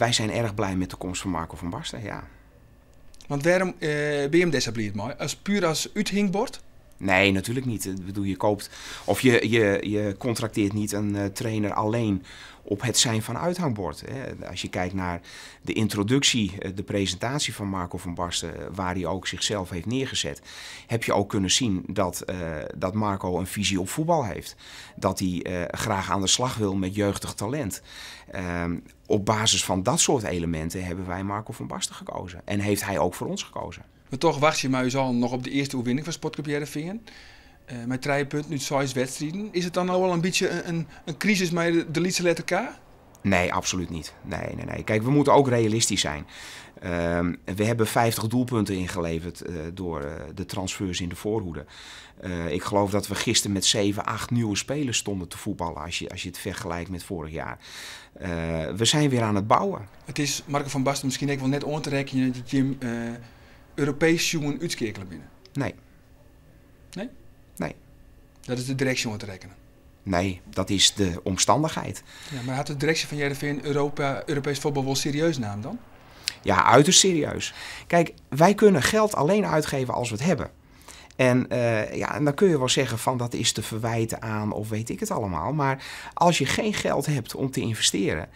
Wij zijn erg blij met de komst van Marco van Basten, ja. Want wêrom binne jim dêr sa bliid mei? As puer as úthingbord? Nee, natuurlijk niet. Ik bedoel, je koopt of je contracteert niet een trainer alleen op het zijn van uithangbord. Hè. Als je kijkt naar de introductie, de presentatie van Marco van Basten, waar hij ook zichzelf heeft neergezet, heb je ook kunnen zien dat Marco een visie op voetbal heeft. Dat hij graag aan de slag wil met jeugdig talent. Op basis van dat soort elementen hebben wij Marco van Basten gekozen. En heeft hij ook voor ons gekozen. Maar toch wacht je maar u al nog op de eerste oerwinning van Sportclub Hearrenfean. Met 3 punten uit 6 wedstrijden. Is het dan al wel een beetje een crisis met de lytse letter K? Nee, absoluut niet. Nee, nee, nee. Kijk, we moeten ook realistisch zijn. We hebben 50 doelpunten ingeleverd door de transfers in de voorhoede. Ik geloof dat we gisteren met 7, 8 nieuwe spelers stonden te voetballen als je het vergelijkt met vorig jaar. We zijn weer aan het bouwen. Het is Marco van Basten misschien ook wel net aan te rekenen dat je hem Europees jongen uitskerkelen binnen. Nee. Nee? Nee. Dat is de directie om te rekenen. Nee, dat is de omstandigheid. Ja, maar had de directie van Hearrenfean Europees voetbal wel serieus naam dan? Ja, uiterst serieus. Kijk, wij kunnen geld alleen uitgeven als we het hebben. En dan kun je wel zeggen van dat is te verwijten aan of weet ik het allemaal. Maar als je geen geld hebt om te investeren,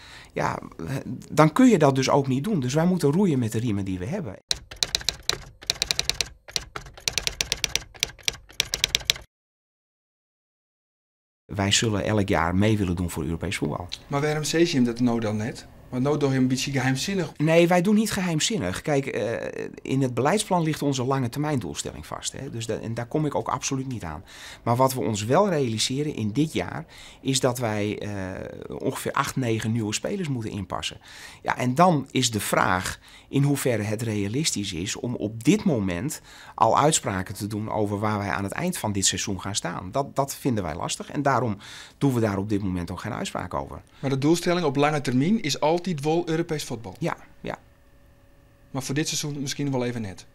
dan kun je dat dus ook niet doen. Dus wij moeten roeien met de riemen die we hebben. Wij zullen elk jaar mee willen doen voor Europees voetbal. Maar waarom zei je hem dat nou dan net? Want nou doe je een beetje geheimzinnig. Nee, wij doen niet geheimzinnig. In het beleidsplan ligt onze lange termijn doelstelling vast. Hè? En daar kom ik ook absoluut niet aan. Maar wat we ons wel realiseren in dit jaar, is dat wij ongeveer 8, 9 nieuwe spelers moeten inpassen. En dan is de vraag in hoeverre het realistisch is om op dit moment al uitspraken te doen over waar wij aan het eind van dit seizoen gaan staan. Dat vinden wij lastig en daarom doen we daar op dit moment ook geen uitspraak over. Maar de doelstelling op lange termijn is altijd wel Europees voetbal. Ja, ja. Maar voor dit seizoen misschien wel even net.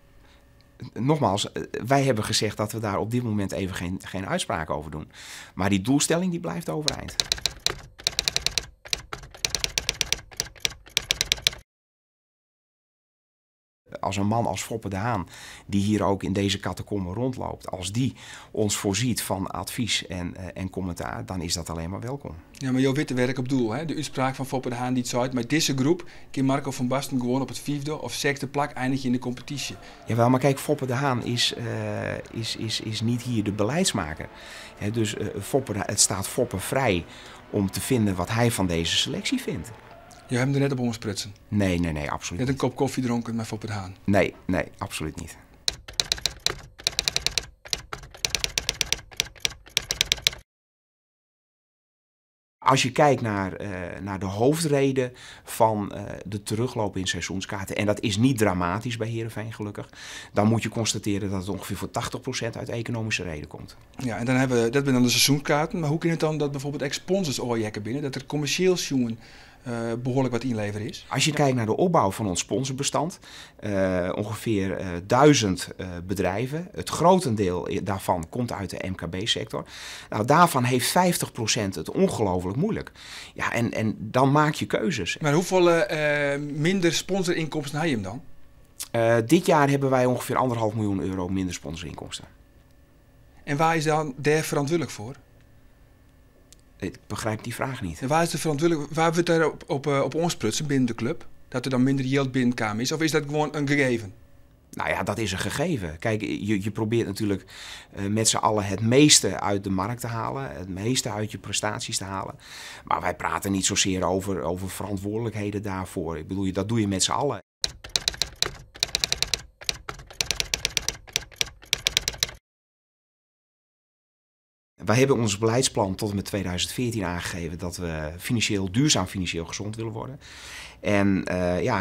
Nogmaals, wij hebben gezegd dat we daar op dit moment even geen uitspraak over doen. Maar die doelstelling die blijft overeind. Als een man als Foppe de Haan, die hier ook in deze catacombe rondloopt, als die ons voorziet van advies en commentaar, dan is dat alleen maar welkom. Ja, maar jouw witte werk op doel, hè? De uitspraak van Foppe de Haan die het zei, maar deze groep kan Marco van Basten gewoon op het 5e of 6e plak eindigen in de competitie. Jawel, maar Foppe de Haan is niet hier de beleidsmaker. Hè, dus het staat Foppe vrij om te vinden wat hij van deze selectie vindt. Je hebt hem er net op omsprutsen? Nee, nee, nee, absoluut Net een niet. kop koffie dronken met Foppe de Haan? Nee, nee, absoluut niet. Als je kijkt naar de hoofdreden van de terugloop in seizoenskaarten, en dat is niet dramatisch bij Heerenveen gelukkig, dan moet je constateren dat het ongeveer voor 80% uit economische reden komt. Ja, en dan hebben we, dat zijn dan de seizoenskaarten, maar hoe kan het dan dat bijvoorbeeld ex-sponsors ooiekken binnen, dat er commercieel jongen behoorlijk wat inleveren is? Als je kijkt naar de opbouw van ons sponsorbestand, ongeveer 1000 bedrijven. Het grotendeel daarvan komt uit de M K B-sector. Daarvan heeft 50% het ongelooflijk moeilijk. En dan maak je keuzes. Maar hoeveel minder sponsorinkomsten heb je hem dan? Dit jaar hebben wij ongeveer anderhalf miljoen euro minder sponsorinkomsten. En waar is dan daar verantwoordelijk voor? Ik begrijp die vraag niet. En waar is de verantwoordelijk, waar wordt daar op ons prutsen binnen de club? Dat er dan minder geld binnenkomen is? Of is dat gewoon een gegeven? Dat is een gegeven. Je probeert natuurlijk met z'n allen het meeste uit de markt te halen. Het meeste uit je prestaties te halen. Maar wij praten niet zozeer over verantwoordelijkheden daarvoor. Dat doe je met z'n allen. Wij hebben ons beleidsplan tot en met 2014 aangegeven dat we duurzaam financieel gezond willen worden. En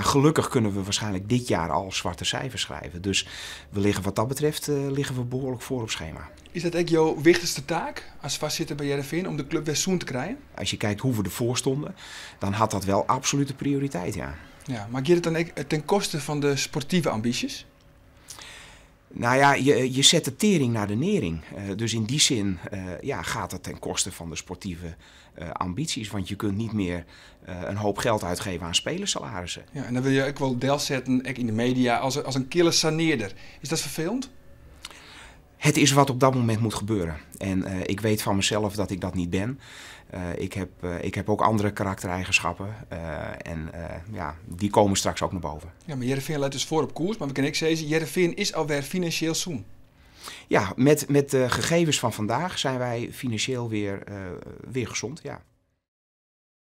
gelukkig kunnen we waarschijnlijk dit jaar al zwarte cijfers schrijven. Dus we liggen wat dat betreft liggen we behoorlijk voor op schema. Is dat echt jouw wichtigste taak als vastzitter bij Hearrenfean om de club weer zoen te krijgen? Als je kijkt hoe we ervoor stonden, dan had dat wel absolute prioriteit, ja. Ja, maar gaat het dan ook ten koste van de sportieve ambities? Nou ja, je zet de tering naar de nering. Dus in die zin ja, gaat het ten koste van de sportieve ambities. Want je kunt niet meer een hoop geld uitgeven aan spelersalarissen. Ja, en dan wil je ook wel deel zetten, ook in de media, als een kille saneerder. Is dat vervelend? Het is wat op dat moment moet gebeuren. En ik weet van mezelf dat ik dat niet ben. Ik heb ook andere karaktereigenschappen. En ja, die komen straks ook naar boven. Ja, maar Hearrenveen leit dus foar op koers. Mar we kinne ek sizze, Hearrenveen is alwer finansjeel sûn. Ja, met de gegevens van vandaag zijn wij financieel weer gezond. Ja.